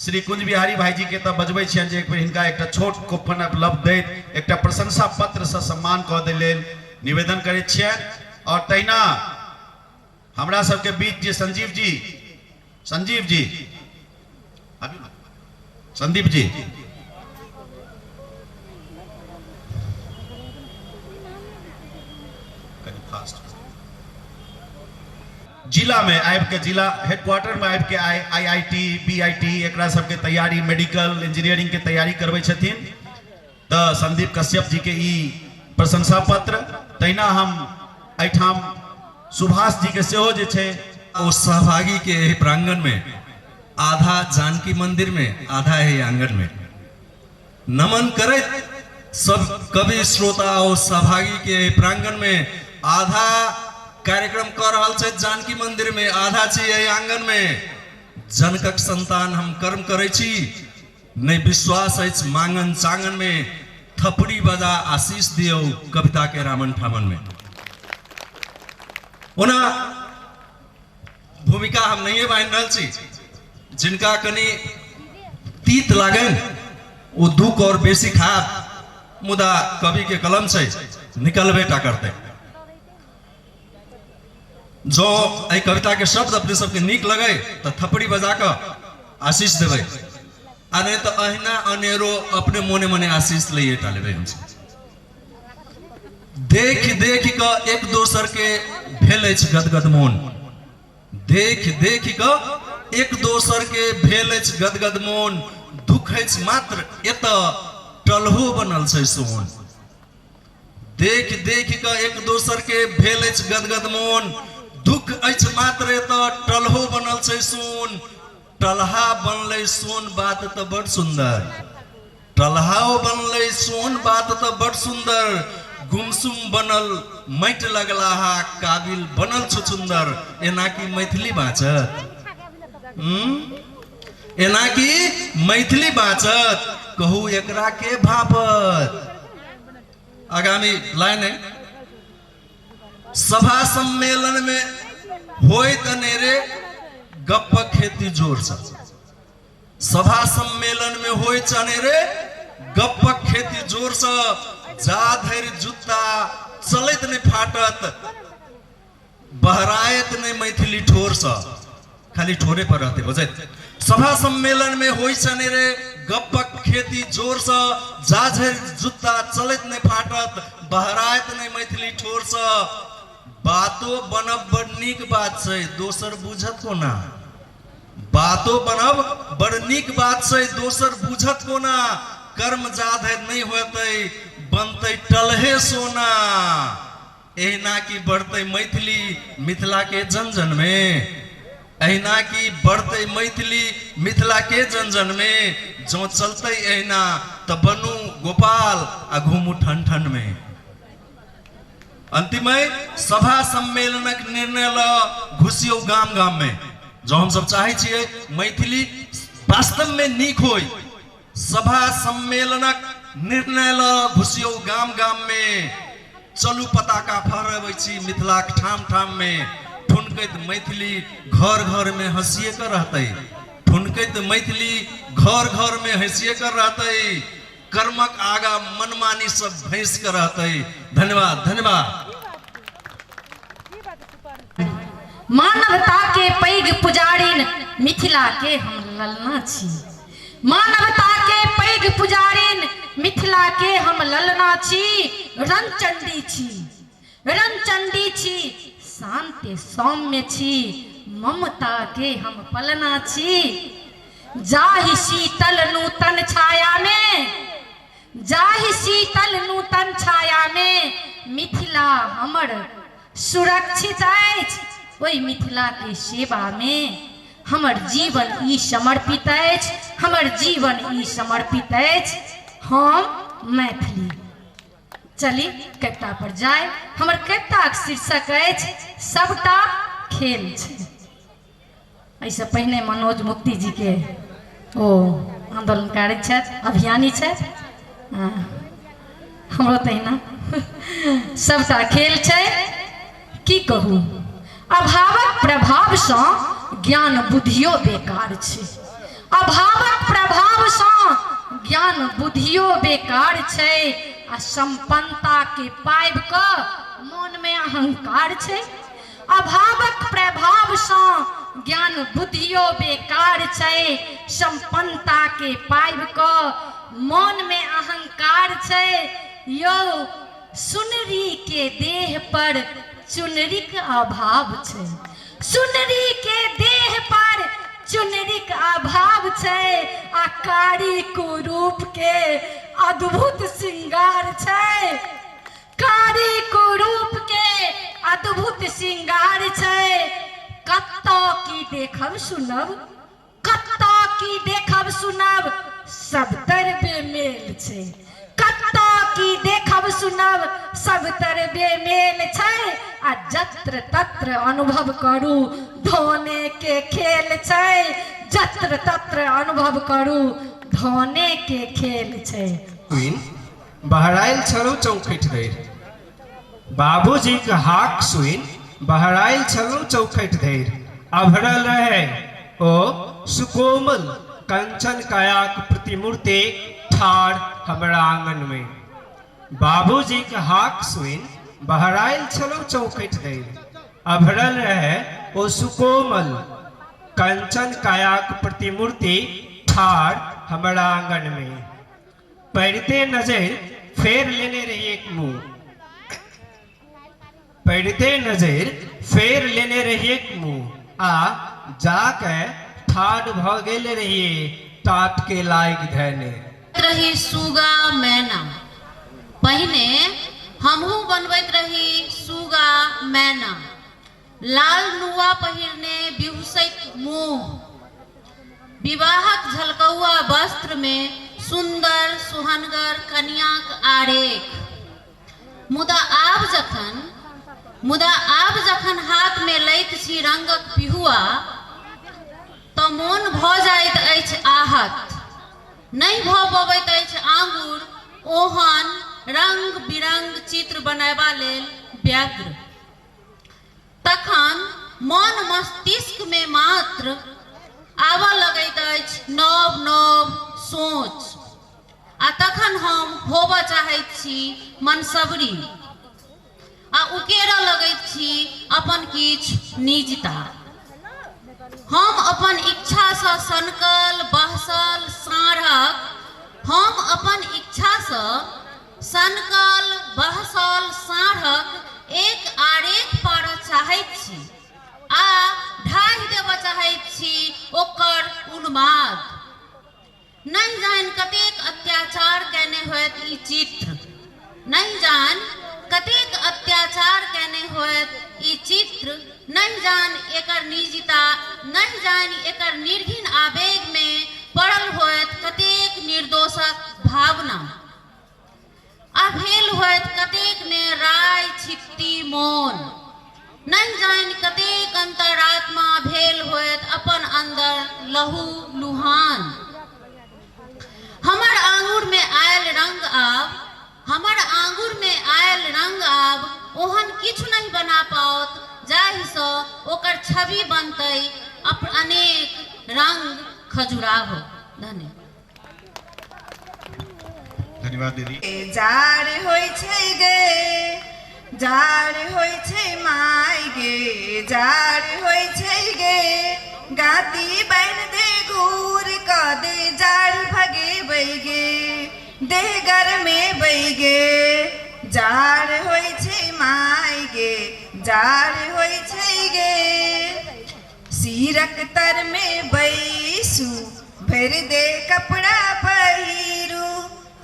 श्री कुंज बिहारी भाईजी के तऽ बजबै छियनि जे एक बेर हिनका एकटा छोट कूपन उपलब्ध दैत एकटा प्रशंसा पत्र से सम्मान कऽ दै लेल निवेदन करै छियनि। और तहिना हमरा सबके बीच जे संजीव जी, संजीव जी, संदीप जी, जिला में आबि के, जिला हेडक्वार्टर में आबि के I I T, B I T एकरा सबके तैयारी, मेडिकल इंजीनियरिंग के तैयारी करबै छथिन। तऽ संदीप कश्यप जी के ई प्रशंसा पत्र। तहिना हम एहिठाम सुभाष जी के सेहो जे छै ओ सहभागी के एहि प्रांगण में, आधा जानकी मंदिर में, आधा एहि आंगन में नमन करैत सब कवि श्रोता और सहभागी के एहि प्रांगण में आधा कार्यक्रम कर रहल छथि जानकी मंदिर में, आधा छी एहि आंगन में। जनकक संतान हम कर्म करै छी, नहि विश्वास अछि मांगन चांगन में, थपड़ी बजा आशीष दियौ कविता के रामन ठामन में। ओना भूमिका हम नहीं बान्हि रहल छी, जिनका कनि तीत लागनि ओ दू कौर बेसी खायब, मुदा कवि के कलम छै निकलबे टा करतै। जो एहि कविता के शब्द अपने सबके नीक लगे तो थपड़ी बजा कऽ आशीष देबै, आ नहीं तो अहिना अनेरो अपने मोने मोने आशीष लैए टा लेबै हमसब। देख देख कऽ एक दोसर के भेल अछि गदगद मोन, देख देख कऽ एक दोसर के भेल अछि गदगद मोन, दुख अछि मात्र एतऽ टलहो बनल छै सोन। देख देख कऽ एक दोसर के भेल अछि गदगद मोन, दुख अछि मात्र एतऽ टलहो बनल छै सोन। टलहा बनलै सोन बात तऽ बड़ सुंदर, टलहाओ बनलै सोन बात तऽ बड़ सुंदर, गुमसुम बनल माटि लगलाहा काबिल बनल छुछुंदर। एना की मैथिली बाँचत? एना की मैथिली बाँचत? कहू एकरा के भापत? आगामी लाइन है, सभा सम्मेलन में होइत अनेरे गप्पक खेती जोर से, सभा सम्मेलन में होइत अनेरे गप्पक खेती जोर से, जा धरि जुत्ता चलैत नहीं फाटत बहरायत नहीं मैथिली ठोर से, खाली ठोरे पर रहते बजैत। सभा सम्मेलन में होइ छने रे गप्पक खेती जोर से, जा धरि जुत्ता चलैत नहीं फाटत बहरायत नहीं मैथिली ठोर से। बातो बनब बड़ नीक बात छै दोसर बुझत कोना, बातो बनब बड़ नीक बात छै दोसर बुझत कोना, कर्म जा धरि नहीं होतै बनतै टलहे सोना। एहिना की बढ़तै मैथिली मिथिला के जन जन में, एहिना की बढ़तै मैथिली मिथिला के जन जन में, जँ चलतै एहिना तऽ बनू गोपाल आ घूमू ठन ठन में। अंतिम सभा सम्मेलनक निर्णय ल घुसियौ गाम गाम में। जँ हम सब चाहै छियै मैथिली वास्तव में नीक होय, सभा सम्मेलनक निर्णय ल घुसियौ गाम गाम में, चलू पताका फहरबै छी मिथिलाक ठाम ठाम में, ठुनकैत मैथिली घर घर में हंसिए कर रहतै, ठुनकैत मैथिली घर घर में हंसिए कर रहतै, कर्मक आगा मनमानी सब भैंस कर रहतै। धन्यवाद, धन्यवाद। मानवता के पैघ पुजारिन मिथिला के हम ललना छी, मानवता के पैघ पुजारिन मिथिला के हम ललना छी, रणचंडी छी, रणचंडी छी, शांति सौम्य छी, ममता के हम पलना छी। जाहि शीतल नूतन छाया में, जाहि शीतल नूतन छाया में मिथिला हमर सुरक्षित अछि, ओहि मिथिला के सेवा में हमर जीवन ई समर्पित अछि, हमर जीवन ई समर्पित अछि। हम मैथिली। चली कविता पर जाय। हमर कविताक शीर्षक अछि सबटा खेल छै। एहिसँ पहिने मनोज मुक्ति जी के ओ आंदोलनकारी छथि, अभियानी छथि, हमरो तहिना सबटा खेल छै। की कहू, अभावक प्रभावसँ ज्ञान बुद्धियो बेकार छै। अभावक प्रभावसँ ज्ञान बुद्धियो बेकार छै आ संपन्नता के पाबि कऽ मोनमे अहंकार छै। अभावक प्रभावसँ ज्ञान बुद्धियो बेकार छै, संपन्नता के पाबि कऽ मोनमे अहंकार छै। यौ सुनरी के देह पर चुनरीक अभाव छै, सुनरी के देह पर चुनरीक अभाव छै आ कारी कुरूप के अद्भुत श्रृंगार छै, कारी कुरूप के अद्भुत श्रृंगार छै। कतऽ की देखब सुनब, कतऽ की देखब सुनब, सब तर बेमेल छै, कतऽ की देखब सुनब, सब तर बेमेल छै आ जत्र तत्र अनुभव करू धोने के खेल छै, जत्र तत्र अनुभव करू धोने के खेल छै। सुनि बहरायल छलहुँ चौखटि धरि, बाबूजीक हाक सुनि बहरायल छलहुँ चौखटि धरि, अभरल रहै ओ सुकोमल कंचन कायाक प्रतिमूर्ति ठाढ़ हमरा आंगनमे। बाबूजीक हाक सुनि बहरायल छलहुँ चौखटि धरि, अभरल रहै ओ सुकोमल कंचन कायाक प्रतिमूर्ति ठाढ़ हमरा आंगनमे। पड़िते नजरि फेर लेने रही एक मुँह, पड़िते नजरि फेर लेने रहिए मुँह आ जाके ठाढ़ भऽ गेल रहिए टाट के लाइक धैने। रही सुगा मैना, पहिने हमहूँ बनबैत रही सुगा मैना, लाल नुआ पहिरने बिहुसैत मुँह, विवाहक झलकौआ वस्त्रमे सुन्दर सुहनगर कनियाँक आरेख। मुदा आब जखन मुदा आब जखन हाथमे लैत छी रंगक पिहुआ तऽ मोन भऽ जाइत अछि आहत। नहि भऽ पबैत अछि आंगुर ओहन रंग बिरंग चित्र बनयबा लेल व्यग्र। तखन मन मस्तिष्कमे मात्र आबऽ लगैत अछि नव नव सोच आ तखन हम होबऽ चाहैत छी मनसबरी आ उकेरऽ लगैत छी अपन किछु निजता। हम अपन इच्छासँ सनकल बहसल साँढ़क हम अपन इच्छासँ सनकल बहसल साँढ़क एक आरेख पारऽ चाहैत छी आ ढाहि देबऽ चाहैत छी ओकर उन्माद। नहि जानि कतेक अत्याचार कयने होयत ई चित्र, नहि जानि कतेक अत्याचार कयने होयत ई चित्र, नहि जानि एकर निजता, नहि जानि एकर निर्घिन आवेगमे पड़ल होयत कतेक निर्दोषक भावना आ भेल होयत कतेक ने राय छित्ती मोन, नहि जानि कतेक अंतरात्मा भेल होयत अपन अंदर लहू लुहान। हमर आंगुर में आयल रंग आब, हमर आंगुर में आयल रंग आब ओहन किछु नहि बना पाओत जाहिसँ ओकर छवि बनतै अनेक रंग खजुराहो। धन्यवाद। धन्यवाद दीदी। जाड़ होइ छै गे, जाड़ होइ छै माय गे, जाड़ होइ छै गे, गाती बान्हि दे घूर कऽ दे जाड़ भगेबै गे, देह गरमेबै गे, जाड़ होइ छै माय गे, जाड़ होइ छै गे। सीरक तरमे बैसू भरि दे कपड़ा पहिरू,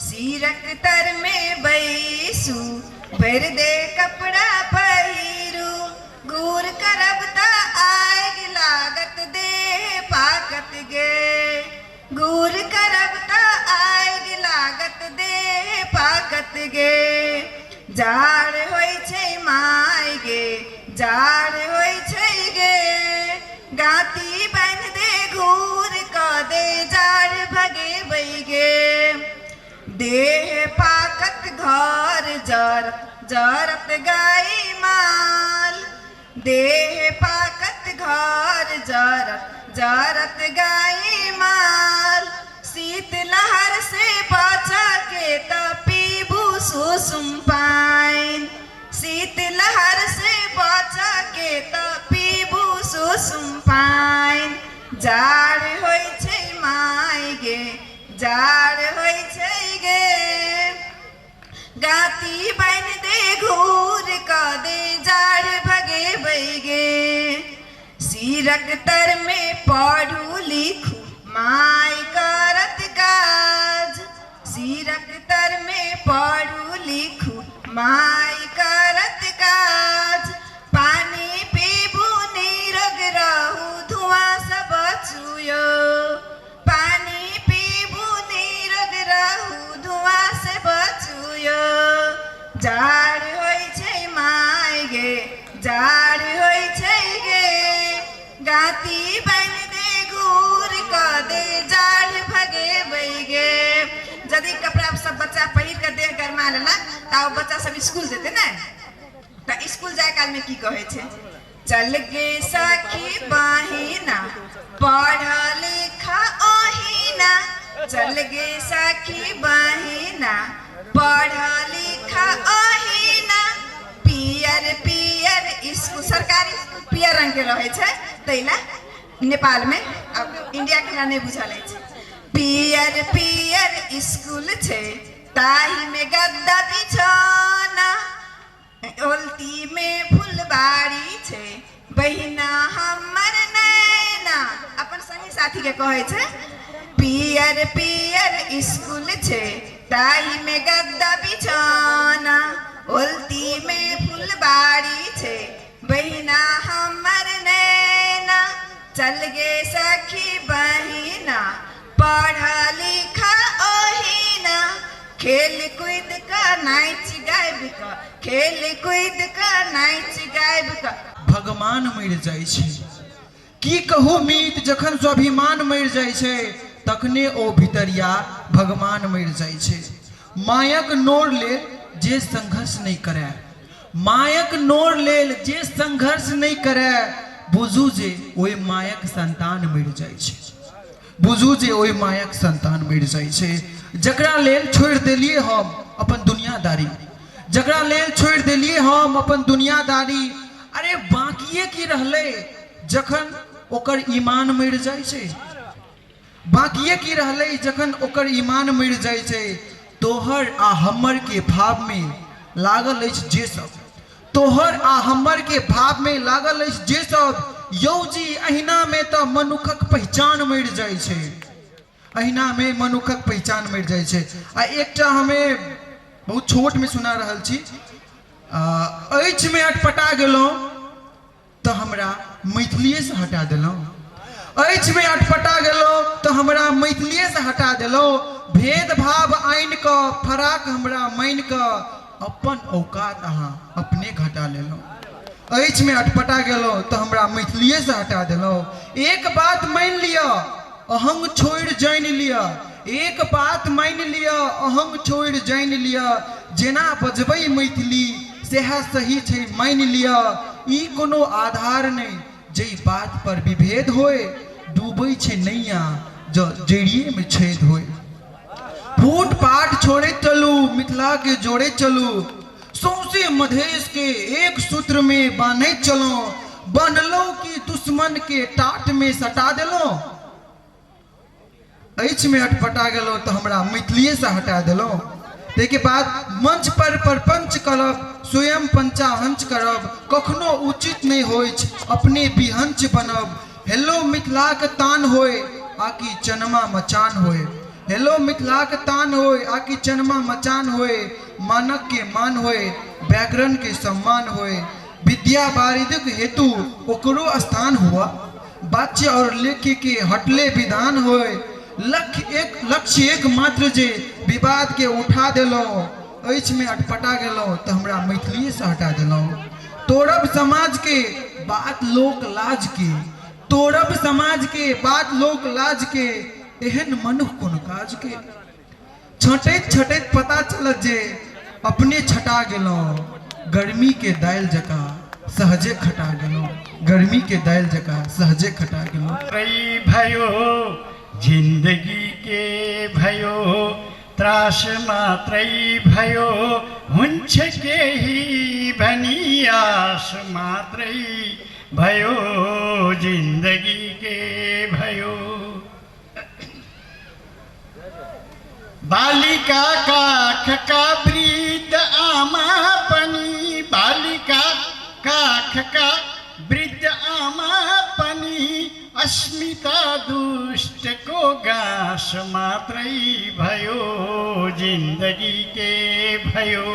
सीरक तरमे बैसू भरि दे कपड़ा पहिरू, घूर करब तऽ आगि लागत देह पाकत गे, घूर करब तऽ आगि लागत देह पाकत गे, जाड़ होइ छै माय गे, जाड़ होइ छै गे, गाती बान्हि दे घूर कऽ दे जाड़ भगेबै गे, देह पाकत घर जर जरत गाय माल, देह पाकत घर जरत जरत गाय माल। लहर से बचा के त पीबू सुसुम पानि, शीत लहर से बचा के त पीबू सुसुम पानि। जाड़ होइ छै माय गे, जाड़ होइ छै गे, गाती बान्हि दे घूर क दे जाड़ भगेबै गे। सिरक तर में पढ़ू लिखू माय करत काज, सिरक तर में पढ़ू लिखू माय करत काज। पानी पीबू निरोग रहू धुआं सँ बचू यौ, पानी पीबू निरोग रहू धुआं से बचू यौ। जाड़ होइ छै माय गे, जाड़ होइ छै गे, गाती बान्हि दे घूर क दे जाड़ भगेबै गे। यदि कपड़ा सब बच्चा पहिर के देह गरमा लेलक तऽ बच्चा सब स्कूल जेतै ने, तऽ स्कूल जाय काल में की कहै छै, चल गे सखी बहिना पढ़ लिख ओहिना, चल गे सखी बहिना पढ़ लिख ओहिना। पियर पियर स्कूल, सरकारी स्कूल पियर रंग के रहै छै, तै ला नेपाल में, अब इंडिया के हमरा नहि बुझल अछि। पियर पियर स्कूल छै ताहि में गद्दा बिछौना, ओलती में फुलबाड़ी छै बहिना हमर नैना। अपन संगी साथी के कहै छै, पियर पियर स्कूल छै ताहि में गद्दा बिछौना, ओलती में फुलबाड़ी छै बहिना हमर नैना। चल गे सखी बहिना पढ़ लिख ओहिना, खेल कूद क नाचि गाबि क, खेल कूद क नाचि गाबि क। भगवान मरि जाइ छै, की कहू मीत, जखन स्वाभिमान मरि जाइ छै तखने ओ भितरिया भगवान मरि जाइ छै। मायक नोर लेल जे संघर्ष नहि करए, मायक नोर लेल जे संघर्ष नहि करए, बुझू जे ओहि मायक संतान मरि जाइ छै, बुझू जे ओहि मायक संतान मरि जाइ छै। जकरा लेल छोड़ि देलियै हम अपन दुनियादारी, जकरा लेल छोड़ि देलियै हम अपन दुनियादारी, अरे बाकिए की रहलै जखन ओकर ईमान मरि जाइ छै, बाकिए की रहलै जखन ओकर ईमान मरि जाइ छै। तोहर आ हमर के भाव में लागल अछि जे सब, तोहर आ हमर के भाव में लागल अछि जे सब, यौ जी अहिना में तऽ मनुखक पहिचान मरि जाइ छै, अहिना में मनुखक पहिचान मरि जाइ छै। आ एकटा हमे बहुत छोट में सुना रहल छी, अछि में अटपटा गेलहुँ तऽ हमरा मैथिलीएसँ हटा देलहुँ, अछि में अटपटा गेलहुँ तऽ हमरा मैथिलीएसँ हटा देलहुँ। भेदभाव आनि कऽ फराक हमरा मानि कऽ अपन औकात अहाँ अपने घटा लेलहुँ, अछि में अटपटा गेलहुँ तऽ हमरा मैथिलीएसँ हटा देलहुँ। एक बात मानि लिअ अहंग छोड़ि जानि लिअ, एक बात मानि लिअ अहंग छोड़ि जानि लिअ, जेना बजबै मैथिली सएह सही छै मानि लिअ। ई कोनो आधार नहि जाहि बात पर विभेद होय, डूबै छै नैया जँ जड़िए में छेद होय। फूट पाट छोड़ैत चलू मिथिला के जोड़ैत चलू, सौंसे मधेश के एक सूत्र में बान्हैत चलू, बनलहुँ कि दुश्मन के टाट में सटा देलहुँ। अछि में अटपटा गेलहुँ तऽ हमरा मैथिलीएसँ हटा देलहुँ। ताहिके बाद मंच पर प्रपंच करब स्वयं पंचाहंच करब, कखनो उचित नहि होइछ अपने विहंच बनब। हेलो मिथिलाक तान होय आकि चनमा मचान होय, हेलो मिथिलाक तान होय आकि चनमा मचान होय, मानक के मान होय व्याकरण के सम्मान होय, विद्या बारिदक हेतु ओकरो स्थान हुआ, वाच्य और लेख्य के हटले विधान होय। लक्ष्य एक मात्र जे विवाद के उठा देलहुँ, अछि में अटपटा गेलहुँ तऽ हमरा मैथिलीएसँ हटा देलहुँ। तोड़ब समाज के बात लोक लाज के, तोड़ब समाज के बात लोक लाज के, एहन मनुख कोन काज के। छटैत छटैत पता चलत जे अपने छटा गेलहुँ, गर्मी के दालि जकाँ सहजे खटा गेलहुँ, गर्मी के दालि जकाँ सहजे खटा गेलहुँ। भयो जिन्दगी के भयो त्रास मात्रै भयो, हुन्छ केही भनी आश मात्रै भयो, जिन्दगी के भयो। बालिका काखका वृद्ध आमा पनि, बालिका काखका वृद्ध आमा पनि, अस्मिता दुष्टको गाँस मात्रै भयो, जिन्दगी के भयो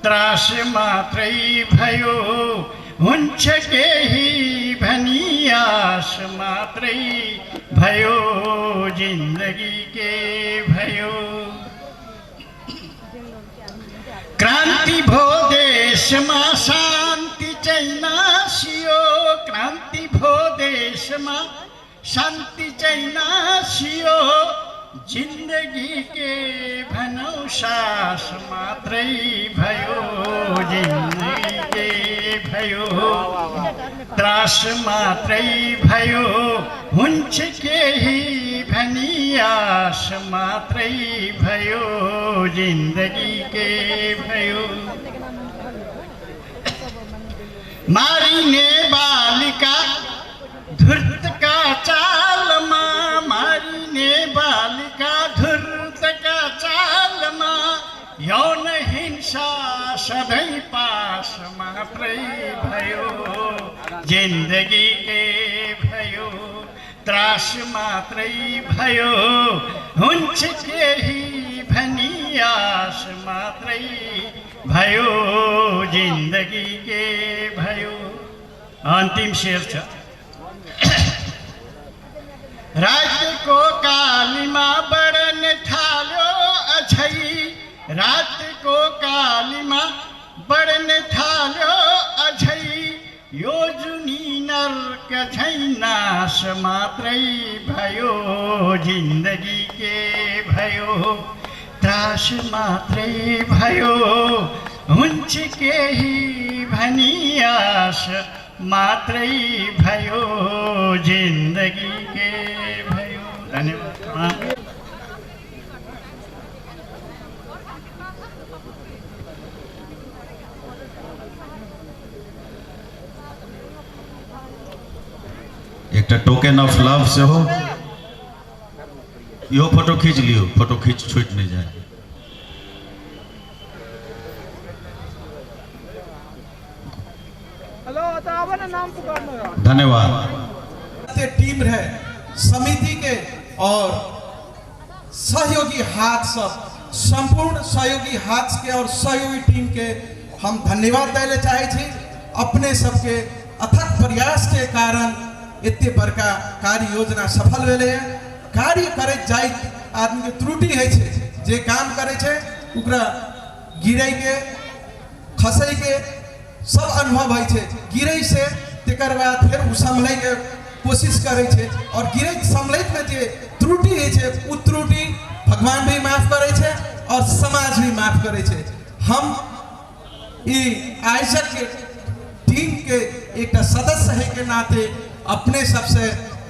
त्रास मात्रै भयो, हुन्छ केही भनी आश मात्रै भयो, जिन्दगी के भयो। क्रान्ति भो देशमा शान्ति चाहिँ नासियो, क्रान्ति भो देशमा शान्ति चाहिँ नासियो, जिन्दगी के भनौ सास मात्रै भयो, जिन्दगी के भयो त्रास मात्रै भयो, हुन्छ केही भनी आश मात्रै भयो, जिन्दगी के भयो। मारिने बालिका धूर्तका चालमा, मारिने बालिका धूर्तका चालमा, यौन हिंसा सधैँ पास मात्रै भयो, जिन्दगी के भयो त्रास मात्रै भयो, हुन्छ केही भनी आश मात्रै भयो, जिन्दगी के भयो। अन्तिम शेर छ। रातको कालीमा बढ्न थाल्यो अझै, रातको कालीमा बढ्न थाल्यो अझै, यो जुनी नर्क झैँ नाश मात्रै भयो, जिन्दगी के भयो त्रास मात्रै भयो, हुन्छ केही भनी आश मात्रै भयो, जिन्दगी के भयो। धन्यवाद। एकटा टोकन ऑफ लव सेहो, इहो फोटो खींच लियो, फोटो खींच छूट नहीं जाए। धन्यवाद। टीम रहे समिति के और सहयोगी हाथ सब, संपूर्ण सहयोगी हाथ के और सहयोगी टीम के हम धन्यवाद दै चाहे छी। अपने सबके अथक प्रयास के कारण एते बड़का कार्य योजना सफल भेलै। कार्य करैत जाइत आदमी के त्रुटि होइ छै, जे काम करै छै ओकरा गिरै के खसै के सब अनुभव होइ छै। गिरै से तकर बाद फेर ओ सम्हलै के कोशिश करै छै और गिरैत सम्हलैत में जे त्रुटि होइ छै ओ त्रुटि भगवान भी माफ करै छै और समाज भी माफ करै छै। हम ई आयोजक के टीम के एकटा सदस्य है के नाते अपने सबसे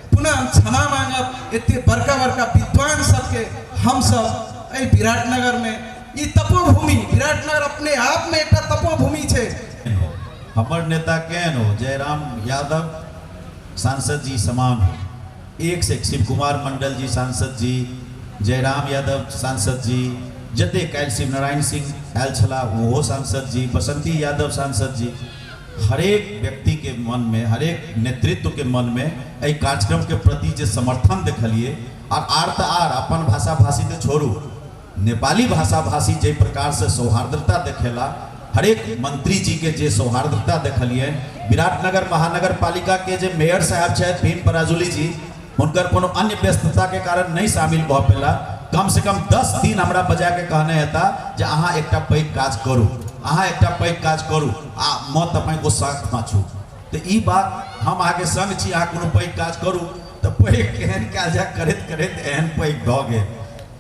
पुनः हम क्षमा मांगब। एते बड़का बड़का विद्वान सबके हम सब एहि विराटनगर में ई तपोभूमि, विराटनगर अपने आप में एकटा तपोभूमि छै। हमर नेता केहन हो, जयराम यादव सांसद जी समान हो, एक से एक शिव कुमार मंडल जी सांसद जी, जयराम यादव सांसद जी, जते काल्हि शिव नारायण सिंह आयल छलाह ओहो सांसद जी, बसंती यादव सांसद जी, हरेक व्यक्ति के मन में, हरेक नेतृत्व के मन में एहि कार्यक्रम के प्रति जे समर्थन देखलिए, और आर तऽ आर अपन भाषा भाषी तऽ छोड़ू, नेपाली भाषा भाषी जे प्रकार से सौहार्द्रता देखेला, हरेक मंत्री जी के जे सौहार्द्रता देखलिए, विराटनगर महानगर पालिका के जे मेयर साहब छथि भीम पराजुली जी, हुनकर कोनो अन्य व्यस्तता के कारण नहीं शामिल भऽ पेला, कम से कम 10 दिन हमरा बजा के कहने हेता जे अहाँ एकटा पैघ काज करू, अहाँ एकटा पैघ काज करू, आ म तपाईँको साथमा छु। तऽ ई बात हम अहाँके संग छी, अहाँ कोनो पैघ काज करू, तऽ पैघ केहन काज करैत करैत एहन पैघ भऽ गेल।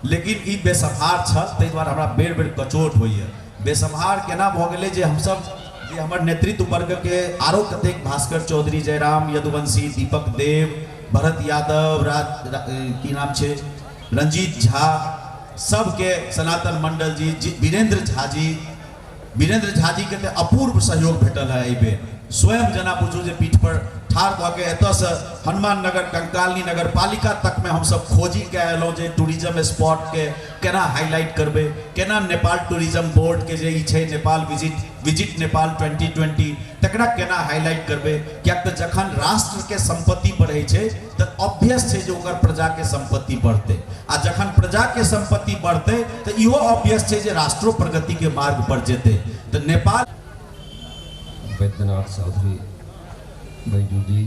लेकिन ई बेसम्हार छल, ताहि दुआरे हमरा बेर बेर कचोट होइए। बेसम्हार केना भऽ गेलै जे हमसब जे हमर नेतृत्व वर्ग के आरो कतेक भास्कर चौधरी, जयराम यदुवंशी, दीपक देव, भरत यादव, की नाम छै, रंजीत झा, सबके, सनातन मंडल जी, वीरेंद्र झा जी, वीरेंद्र झा जी के तऽ अपूर्व सहयोग भेटल है एहि बेर। स्वयं जेना बुझू जे पीठ पर ठाढ़ भऽ के एतऽसँ हनुमान नगर, कंकालनी नगर पालिका तकमे हमसब खोजी के अयलहुँ जे टूरिज्म स्पॉटके केना हाईलाइट करबै, केना नेपाल टूरिज्म बोर्डके जे ई छै नेपाल विजिट नेपाल 2020 तकरा केना हाईलाइट करबै। किएक तऽ जखन राष्ट्रके सम्पत्ति बढ़ै छै तऽ ऑब्वियस छै जे ओकर प्रजाके सम्पत्ति बढ़तै, आ जखन प्रजाके सम्पत्ति बढ़तै तऽ इहो ऑब्वियस छै जे राष्ट्रो प्रगतिके मार्ग पर जेतै। तऽ नेपाल वैद्यनाथ चौधरी बैजू जी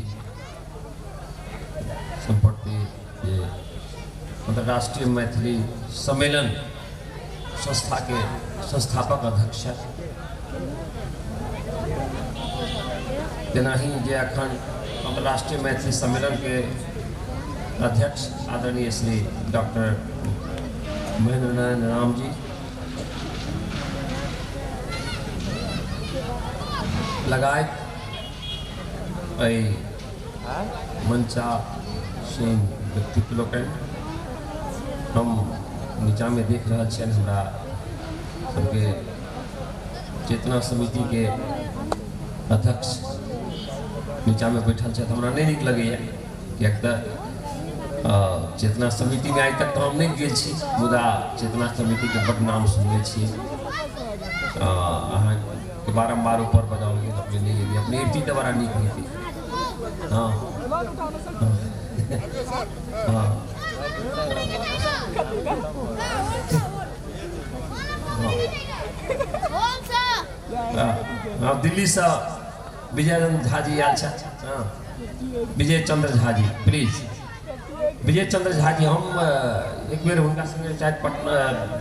सम्प्रति जे अंतर्राष्ट्रीय मैथिली सम्मेलन संस्था के संस्थापक अध्यक्ष तेनाही जे अखन अंतर्राष्ट्रीय मैथिली सम्मेलन के अध्यक्ष आदरणीय श्री डॉक्टर महेंद्र नारायण राम जी लगायत एहि मंचासीन व्यक्तित्व लोकनि हम नीचाँमे देख रहल छियनि। हमरा सबके चेतना समिति के अध्यक्ष नीचाँमे बैठल छथि। हमरा नहि नीक लगैए किएक तऽ चेतना समितिमे आइ तक तऽ हम नहि गेल छी, मुदा चेतना समितिके बड्ड नाम सुनने छी। अहाँके बारम्बार ऊपर बजाओल गेल, अपने नहि गेलियै, अपने अबिती तऽ बड़ा नीक होइतै। हाँ हाँ हाँ, दिल्लीसँ विजय झा जी आयल छथि। हाँ, विजय चंद्र झा जी, प्लीज विजय चंद्र झा जी, हम एक बेर हुनका संगे शायद पटना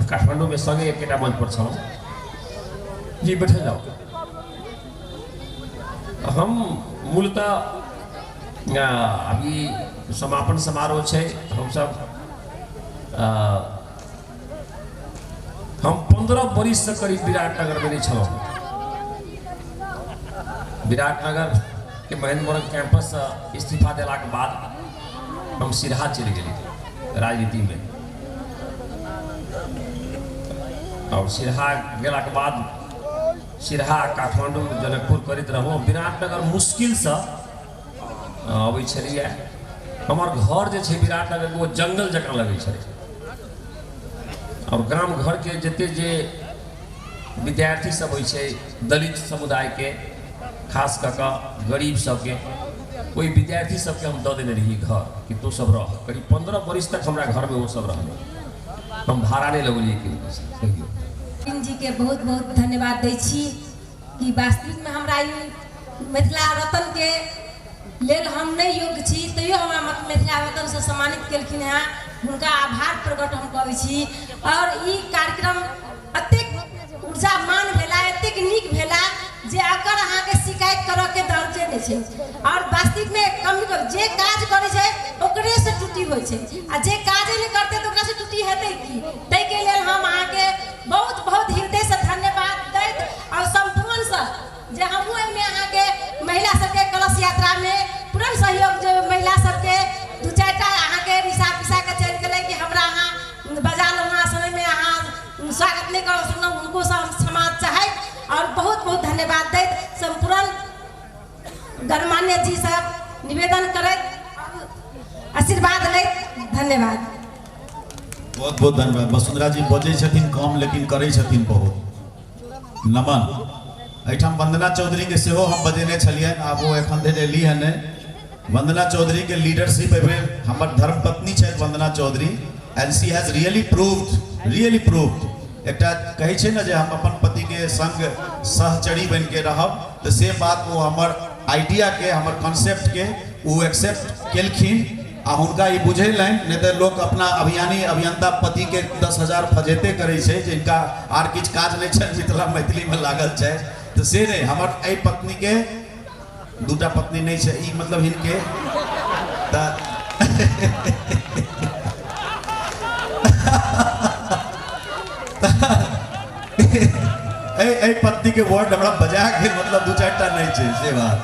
काठमांडूमे संगे एकेटा मंच पर छलहुँ। जी बैठल जाओ। हम मूलतः अभी समापन समारोह छै, हमसब हम 15 बरिससँ करीब विराटनगरमे नहि छलहुँ। विराटनगर के महेंद्र मोरंग कैंपससँ इस्तीफा देलाके बाद हम सिरहा चलि गेली राजनीतिमे, और सिरहा गेलाके बाद सिरहा काठमांडू जनकपुर करैत रहूँ। विराटनगर मुश्किलसँ अबै छलियै। हमर घर जे छै विराटनगरके ओ जंगल जकाँ लगै छलै, और ग्राम घरके जते जे विद्यार्थी सब होइ छै दलित समुदायके, खास कऽ कऽ गरीब सबके, ओहि विद्यार्थी सबके हम दऽ देने रही घर कि तू सब रह। करीब 15 बरिस तक हमरा घरमे ओ सब रहलै, हम भाड़ा नहि लगलियै कहियो। जी के बहुत बहुत धन्यवाद दै छी कि वास्तविकमे हमरा ई मिथिला रत्न के लेल हम नहि योग्य छी, तैयो हमरा मिथिला रत्नसँ सम्मानित केलखिन हेँ, हुनका आभार प्रकट हम करै छी। और ई कार्यक्रम एतेक ऊर्जामान भेला, एतेक नीक भेला जे अकर अहाँके शिकायत करऽके दर्जे नहि छै। और वास्तविकमे कमी जे काज करै छै ओकरेसँ त्रुटि होइ छै, आ जे काजे नहि करतै तऽ ओकरासँ त्रुटि हेतै की? ताहिके लेल हम अहाँके बहुत बहुत हृदयसँ धन्यवाद दैत और सम्पूर्णसँ जे हमहूँ एहिमे अहाँके महिला सबके कलश यात्रामे पूर्ण सहयोग, जे महिला सबके 2-4 टा अहाँके रिसा पिसा के चलि गेलै कि हमरा अहाँ बजा लहुँ, समयमे अहाँ स्वागत नहि कर सकलहुँ, हुनकोसँ हम क्षमा चाहैत और बहुत बहुत धन्यवाद दैत सम्पूर्ण गणमान्य जी सब निवेदन करैत आशीर्वाद लैत धन्यवाद। बहुत बहुत धन्यवाद। वसुंधरा जी बजै छथिन कम लेकिन करै छथिन बहुत। नमन। एहिठाम वंदना चौधरी के सेहो हम बजेने छलियनि, आब ओ एखन धरि एली हँ नहि। वंदना चौधरी के लीडरशिप एहिबेर हमर धर्मपत्नी छथि Vandana Chaudhary, and she has really proved. एकटा कहै छै ने जे हम अपन पति के संग सहचरी बनि के रहब, तऽ से बात ओ हमर आइडिया के, हमर कॉन्सेप्ट के ओ एक्सेप्ट केलखिन आ हुनका ई बुझेलनि। नहि तऽ लोक अपना अभियानी अभियंता पति के 10,000 फजेते करै छै, जिनका आर किछु काज नहि छनि, मिथिला मैथिलीमे लागल छै, तऽ से नहि। हमर एहि पत्नीके 2टा पत्नी नहि छै, ई मतलब हिनके तऽ एहि पत्नीके वर्ड हमरा बजा गेल, मतलब 2-4 टा नहि छै से बात।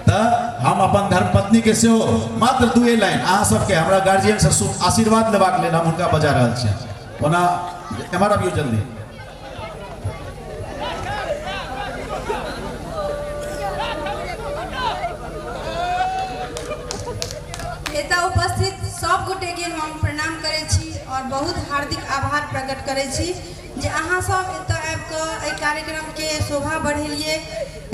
तऽ हम अपन धर्मपत्नी के सेहो मात्र 2 लाइन अहाँ सबके हमरा गार्जियन से शुभ आशीर्वाद लेबाक लेल हम हुनका बजा रहल छियनि। ओना एम्हर अबियौ जल्दी। एतऽ उपस्थित सब गोटे के हम प्रणाम करै छी और बहुत हार्दिक आभार प्रकट करै छी जे अहाँ सब एतऽ आबि कऽ एहि कार्यक्रम के शोभा बढ़ेलिए,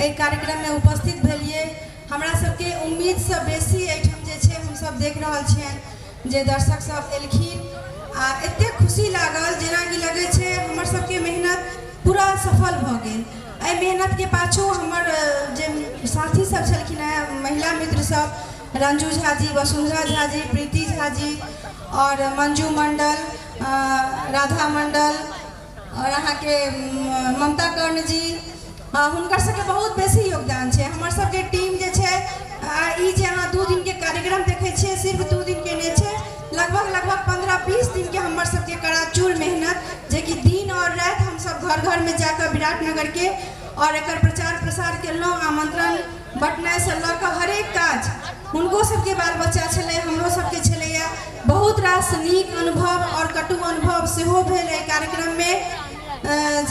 एहि कार्यक्रम में उपस्थित भेलिए। हमरा सबके उम्मीद से बेसी एहिठाम जे छै हमसब देख रहल छियनि जे दर्शक सब एलखिन आ एतेक खुशी लागल जेनाकि लगै छै हमर सबके मेहनत पूरा सफल भऽ गेल। एहि मेहनत के पाछू हमर जे साथी सब छलखिन हेँ, महिला मित्र सब, रंजू झा जी, वसुंधरा झा जी, प्रीति झा जी और मंजू मंडल, राधा मंडल और अहाँके ममता कर्ण जी, हुनकर सबके बहुत बेसी योगदान छै। हमर सबके टीम जे छै ई जे अहाँ 2 दिन के कार्यक्रम देखै छियै, सिर्फ 2 दिन के नहि छै, लगभग लगभग 15-20 दिन के हमर सबके कड़ाचूर मेहनत, जेकि दिन और राति हमसब घर घर में जाकऽ विराटनगर के और एकर प्रचार प्रसार केलहुँ। आमंत्रण बटनाइसँ लऽ कऽ हरेक काज हुनको सबके बाल बच्चा छलै, हमरो सबके छलैया। बहुत रास नीक अनुभव और कटु अनुभव सेहो भेल एहि कार्यक्रममे,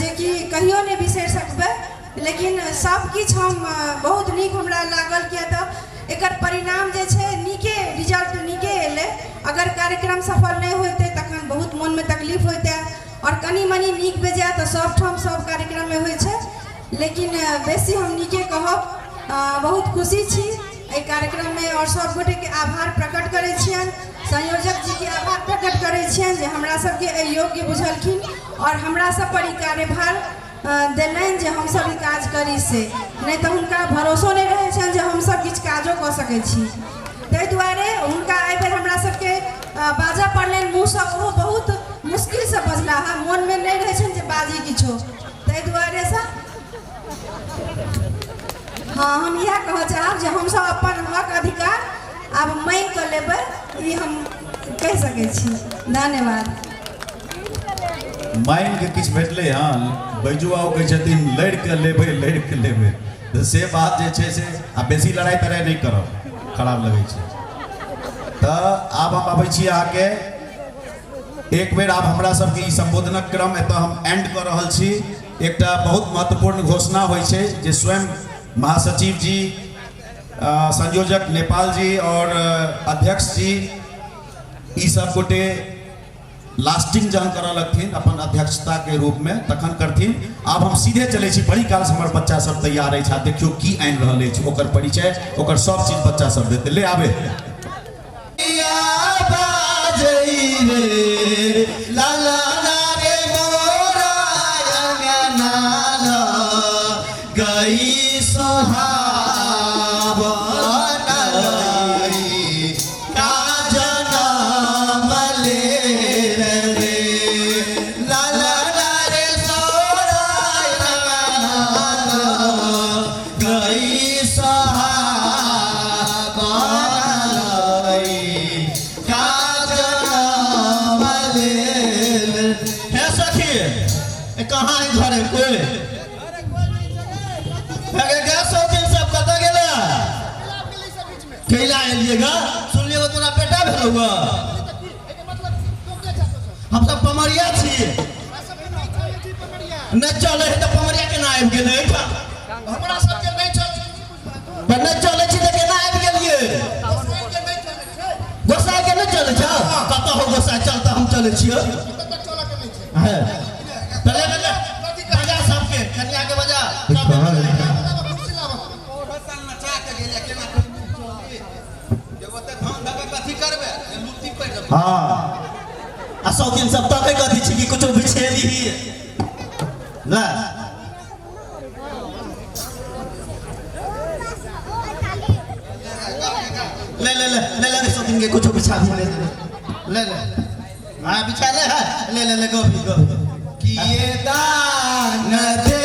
जेकि कहियो नहि बिसरि सकबै। लेकिन सब किछु हम बहुत नीक हमरा लागल, किया तऽ एकर परिणाम जे छै नीके रिजल्ट नीके एलै। अगर कार्यक्रम सफल नहि होइतै तखन बहुत मोनमे तकलीफ होइतै, और कनि मनि नीक बेजाय तऽ सब ठाम सब कार्यक्रममे होइ छै, लेकिन बेसी हम नीके कहब। बहुत खुशी छी एहि कार्यक्रममे और सब गोटेके आभार प्रकट करै छियनि, संयोजक जीके आभार प्रकट करै छियनि जे हमरा सबके एहि योग्य बुझलखिन और हमरा सब पर ई कार्यभार देलनि जे हमसब ई काज करी से, नहि तऽ हुनका भरोसो नहि रहै छनि जे हमसब किछु काजो कऽ सकै छी। ताहि दुआरे हुनका एहिबेर हमरा सबके बाजऽ पड़लनि मुँहसँ, ओहो बहुत मुश्किलसँ बजलाह, मोनमे नहि रहै छनि जे बाजी किछो, ताहि दुआरेसँ हाँ हम इएह कहऽ चाहब जे हमसब अपन हक अधिकार आब मांगि कऽ लेबै, ई हम कहि सकै छी। धन्यवाद। मांगि के किछु भेटलै हँ, बैजू बाबू कहै छथिन लड़ि कऽ लेबै, लड़ि कऽ लेबै, तऽ से बात जे छै से आ बेसी लड़ाइ तड़ाइ नहि करब, खराब लगै छै। तऽ आब हम अबै छी अहाँके एक बेर आब हमरा सबके ई सम्बोधनक क्रम एतऽ हम एंड कऽ रहल छी। एकटा बहुत महत्वपूर्ण घोषणा होइ छै जे स्वयं महासचिव जी, संयोजक नेपाल जी और अध्यक्ष जी ई सब गोटे लास्टिंग जहन करऽ लगथिन अपन अध्यक्षता के रूप में तखन करथिन। आब हम सीधे चलै छी, बड़ी काल से हमर बच्चा सब तैयार अछि, आ देखियौ की आनि रहल अछि, ओकर परिचय ओकर सब चीज बच्चा सब देतै। ले आबे सुनलिए तोरा बेटा भेलौ, हम सब पमरिया छी, नहि चलै है तऽ पमरिया केना आबि गेलै? हमरा सबके नहि चलै, नहि चलै छी तऽ केना आबि गेलियै? गोसाई के नहि चलै छै? कतऽ हो गोसाई? चल तऽ हम चलै छियै। बजा सबके, कन्या के बजा। हाँ आ शौकीन सब तके कथी छी कि कुछो बिछेली ही ले ले ले ले ले ले शौकीन के कुछो बिछा दी, ले ले ले हां बिछा ले है, ले ले ले गोभी गोभी किए दान दे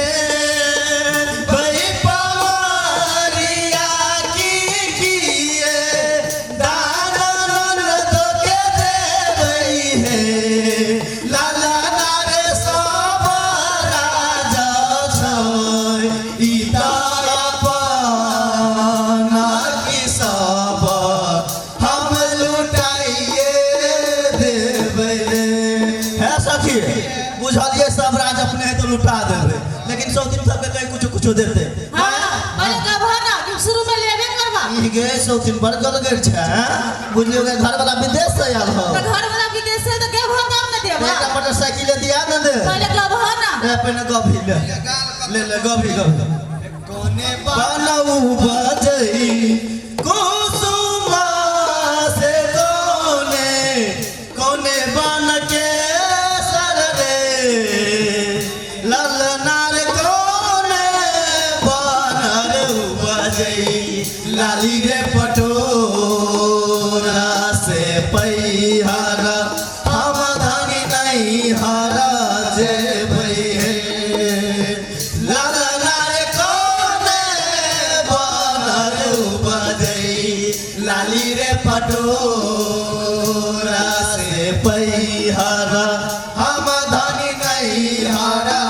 सब राज अपने है तो लुटा देबे, लेकिन सौतीन सबके कहीं कुछ कुछ देते। हां पहिले गबह ना शुरू में लेबे करबा। ई गे सौतीन बड़ गलगर छै, बुझलियो के घर वाला विदेश से आयल हो। त घर वाला विदेश से त गबह तब न देबा। एकटा मोटरसाइकिल दिया न दे। पहिले गबह ना। ए पहिले गभी ले ले ले गभी गभी। कोने बनऊ बजई कुसुमा से कोने कोने बन के सर रे ललनार कोने बन रे बजई लाली रे पटोरा से पैहारा हम धनी नहीं हारा जे भई हे ललनार कोने बन रे बजई लाली रे पटोरा से पैहारा हम धनी नहीं हारा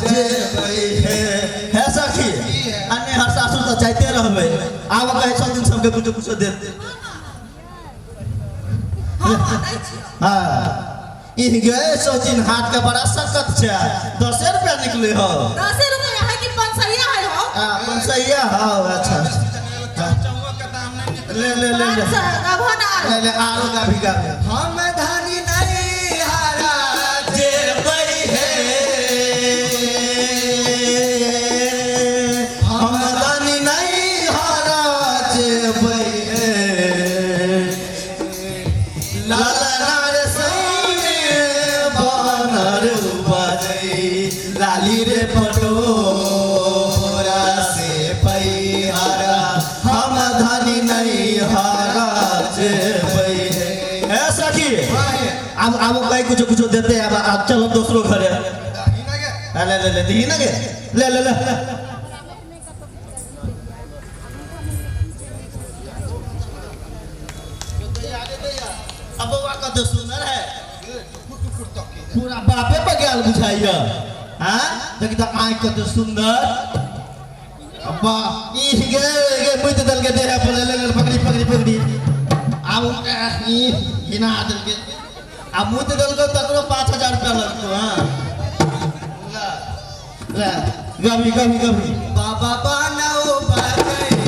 जे भई हे। हे सखी अन्य हर सासु तो चाहते रहबे, आब कहे छथिन सबके कुछ कुछ दे। हाँ ई गे सौतीन हाथ के बड़ा सकत छै, 10 रुपया निकले हो। 10 रुपया है कि 500 है हो? हां 500 हो। अच्छा ले ले ले ले ले ले आरो गाभी गाभी। हम धानी नहीं हारा जे बई है, हम धानी नहीं हारा जे बई है लाला रे सैने बनर बजई लाली रे पटोरा से पैहारा हम धनी नहीं हारा जे बई है। ए सखी अब अब कहीं कुछ कुछ देते, अब अब चलो दूसरो घरे। ले ले ले दी ना गे ले ले ले। अब बउआ कते सुंदर है, पूरा बापे पर गेल बुझाइया। हाँ देखी त आँख कते सुंदर। अब्बा ई गे गे मुइत दल के देह पर ले ले पकड़ी पकड़ी पकड़ी। आब ई हिना दल के आ मुइत दल के तकरो 5000 रुपया लगतो। हां ले गभी गभी गभी। बाबा बनाओ बजई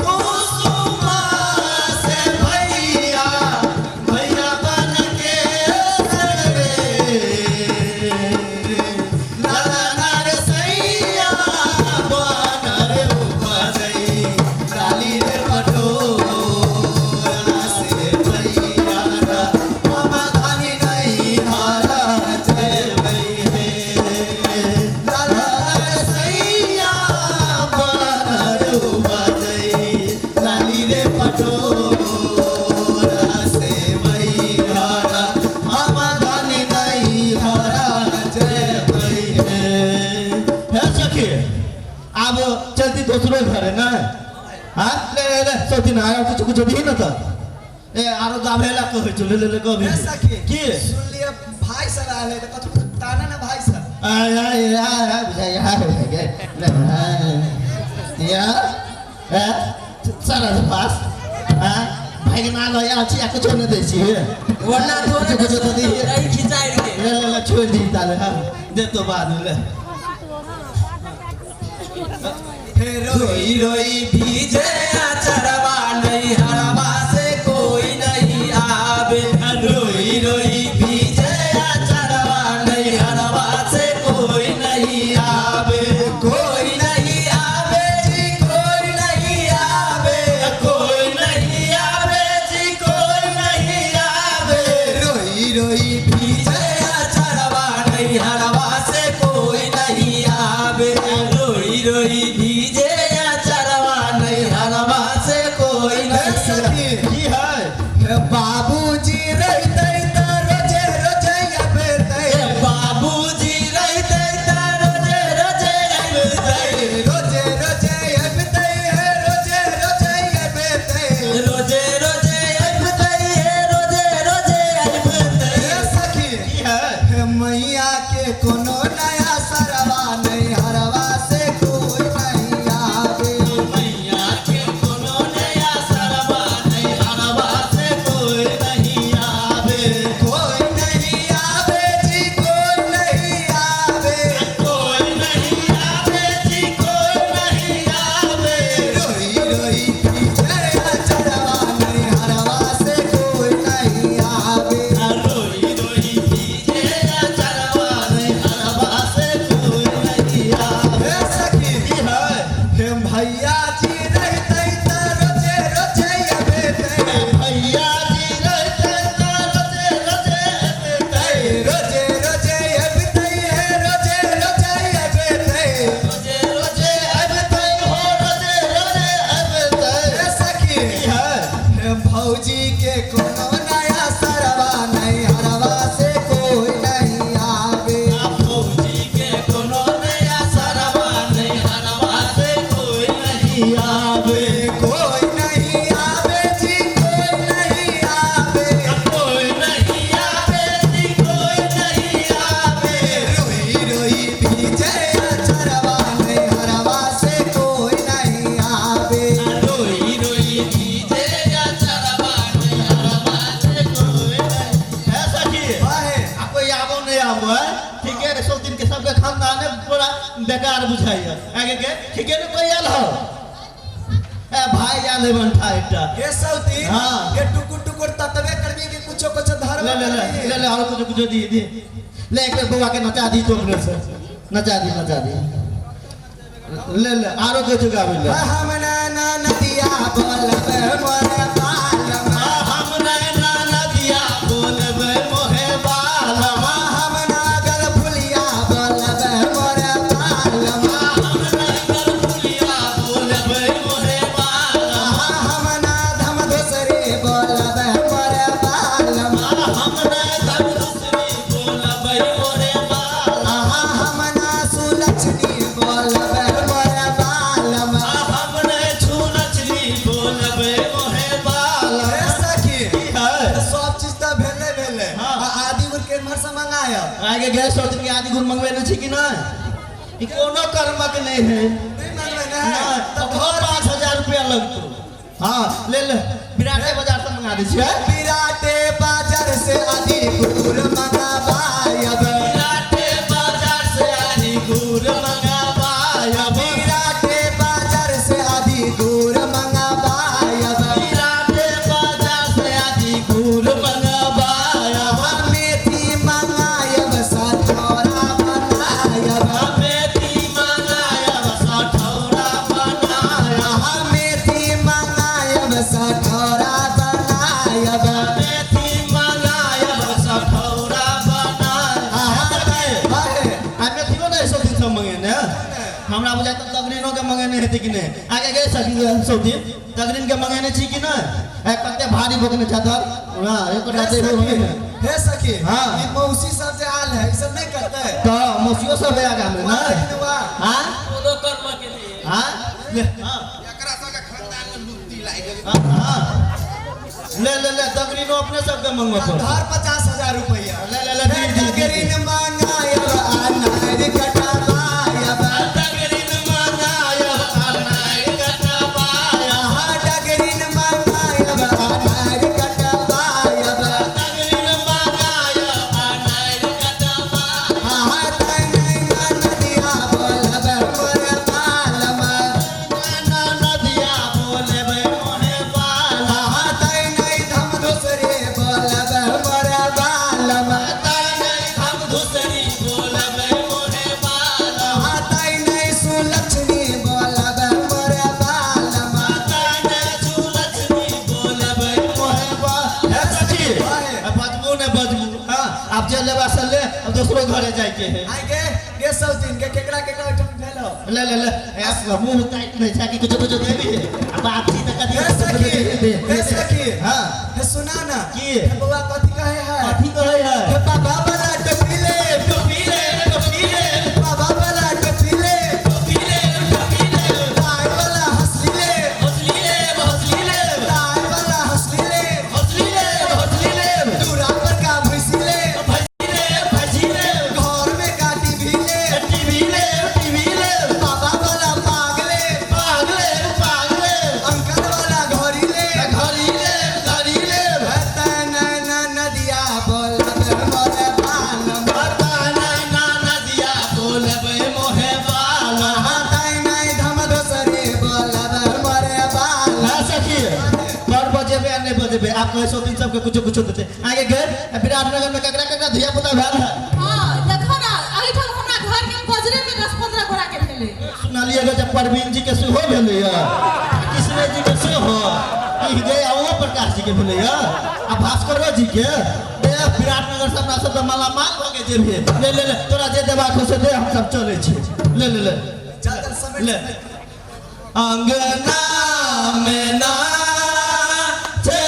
कुसुमा से भैया भैया बन के सर रे लाला रे सैया बन रे बजई लाली रे पटोरा से भैया हम धनी नहीं हारा जय भई हे लाला रे सैया बन रे बजई लाली रे पटोरा से भैया हम धनी नहीं हारा जय भई हे। हे सखी आब चलती दोसरो घर है ना। हाँ ले ले ले सौतीन आयो कुछ कुछ दी न त ए आरो गाभेला कहै छौ ले ले ले गभी। सखी की सुन लिया भाई सर आयल है त कथु ताना ना भाई सर। आय आय आय बुझाइ आय गे ले या ए सारा पास हां भागना ल आयल छी आ कुछो न दै छी वरना तोरे कुछ तो दी रही खिचाइ के ले ले ले छोड़ दी ताले। हां दे तो बाद में ले। रोई रोई भीजे चरवा नहीं हरवा से कोई नहीं आवे, रोई रोई भीजे चरवा नहीं हरवा से कोई नहीं आवे, कोई नहीं आवे जी कोई नहीं आवे, कोई नहीं आवे जी कोई नहीं आवे, रोई रोई भीजे चरवा नहीं हरवा से कोई नहीं आवे, रोई रोई भीजे चरवा नहीं हरवा से कोई भौजी के कोनो नया सरवा नहीं हरवा से कोई नहीं आवे। भौजी के कोनो नया सरवा नहीं हरवा से कोई नहीं आवे। कोई नहीं आवे जी कोई नहीं आवे। कोई नहीं आवे जी कोई नहीं आवे। रोई रोई भीजे चरवा नहीं हरवा से कोई नहीं आवे। रोई रोई भीजे चरवा नहीं हरवा से कोई नहीं। है सखी आ कोई आबो नहीं आबो है ठीक है सब दिन के सबके खानदान है पूरा बेकार बुझाइए आगे के ठीक है ना कोई आयल हो ए भाई आयल है बनठा एकटा ये सौती हाँ। ये टुकुर टुकुर ततबे करबी कि कुछो कुछो धर्म ले ले ले ले ले और कुछ कुछ दी दी ले एक बेर बउआ के नचा दी तो अपने से नचा दी नचा दी ले ले आरो कुछ गाबी ले। हम ना ना नदिया बोलबे मोरे बालम। हम ना ना नदिया बोलबे मोहे बालम। हम ना गल फुलिया बोलबे मोरे बालम। हम ना गल फुलिया बोलबे मोहे बालम। हम ना धम धुसरी बोलबे मोरे बालम। हम ना धम धुसरी बोलबे मोरे बालम। हम ना सुलक्षणी बोलबे मोरे बालम। हम ना सुलक्षणी बोलबे मोहे बालम। हे सखी है सब चीज तऽ भेले भेले। हाँ। आ आदि गुड़ के एम्हर से मंगायब। आगे गए सोच के आदि गुण मंगबे नहीं छी कि नहीं ई कोनो कर्मक नहीं है। नहीं मंगबे ने नहीं तो घर 5000 रुपया लगतो। हाँ ले ले विराटे बाजार से मंगा दै छियै। विराटे बाजार से आदि गुड़ मंगाबायब। विराटे बाजार से आदि गुड़ मंगाबायब। विराटे बाजार से आदि गुड़ मंगाबायब। विराटे बाजार से आदि गुड़ मंगाबायब। मेथी मंगायब सठौरा बनायब। मेथी मंगायब सठौरा बनायब। मेथी मंगायब सठौरा बनायब। मेथी मंगायब सठौरा बनायब। आ मेथियो नहि सब दिन सब मंगेने हमरा बुझाइ तऽ तगरीनो के मंगेने हेतै कि नहि। आगे गए सखी सब दिन तगरीन के मंगेने छी कि नहि। ए कते भारी बोकने चादर हां एकोटा देबो मंगेने। हे सखी हाँ। ई मौसी सब जे आयल है ई सब नहीं करते तऽ मौसियो सब है आगा में ना। हां कोनो कर्म के लिए हां ले हां एकरा सबके खानदान में लुत्ती लागि गेल। हां ले ले ले तगरीनो अपने सबके मंगबऽ पड़त। धर 50,000 रुपया ले ले ले दी दी तगरीन मंगायब अनार कटवायब। तगरीन मंगायब अनार कटवायब। तगरीन मंगायब अनार कटवायब। तगरीन मंगायब अनार कटवायब। नदिया बोलबे मोरे बालम। ना नदिया बोलबे मोहे बालम। तै धम धुसरी बोलबे मोरे बालम। तै धम धुसरी बोलबे मोहे बालम। तै सुलक्षणी बोलबे मोरे बालम। तै सुलक्षणी बोलबे मोहे बालम। हे सखी बजबू ने बजबू। हाँ अब जे लेबा से ले अब दोसरो घरे जाइके है। आइ गे सब दिन के केकरा केकरा ओहिठाम भेल हो। ले ले ले ए मुंह टाइट नहीं छै कि कुछो कुछो देबी आ बाप जी त कथी। हे सखी हे सखी हां हे सुना ना की हे बउआ कथी कहे है। कथी कहे है। हे बाबा वाला टोपी ले टोपी ले टोपी ले बाबा वाला टोपी ले टोपी ले टोपी ले ताई वाला हंसली ले हंसली ले हंसली ले ताई वाला हंसली ले हंसली ले हंसली ले दूरा पर का भैंसी ले भैंसी ले भैंसी ले घर में का टीवी ले टीवी ले टीवी ले बाबा वाला पागले पागले पागले अंकल वाला घड़ी ले घड़ी ले घड़ी ले ना ना नदिया बोलबे मोरे बालम। ना ना नदिया बोलबे मोहे बालम। तै नै धम दोसरी बोलबे मोरे बालम। हाँ सखी पर बजेबे आ नहीं बजेबे आप कहे सौ दिन सबके कुछो कुछो देते आगे गए विराटनगर में ककरा ककरा धिया पुता भेल है। हां देखो ना एहिठाम हमरा घर के बजरे में 10-15 गोरा के भेलै। सुनलियै जे परवीन जी के सेहो भेलै किशने जी के सेहो ई गए आ ओहो प्रकाश जी के भेलै आ भास्करो जी के। विराटनगर से अपना सब तऽ मालामाल भऽ गेल जे भी ले ले ले तोरा जे देबाक हो से दे हम सब चलै छी ले ले ले चल चल समेट ले। अंगना में ना छे।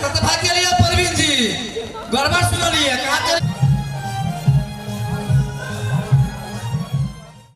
तऽ भागि।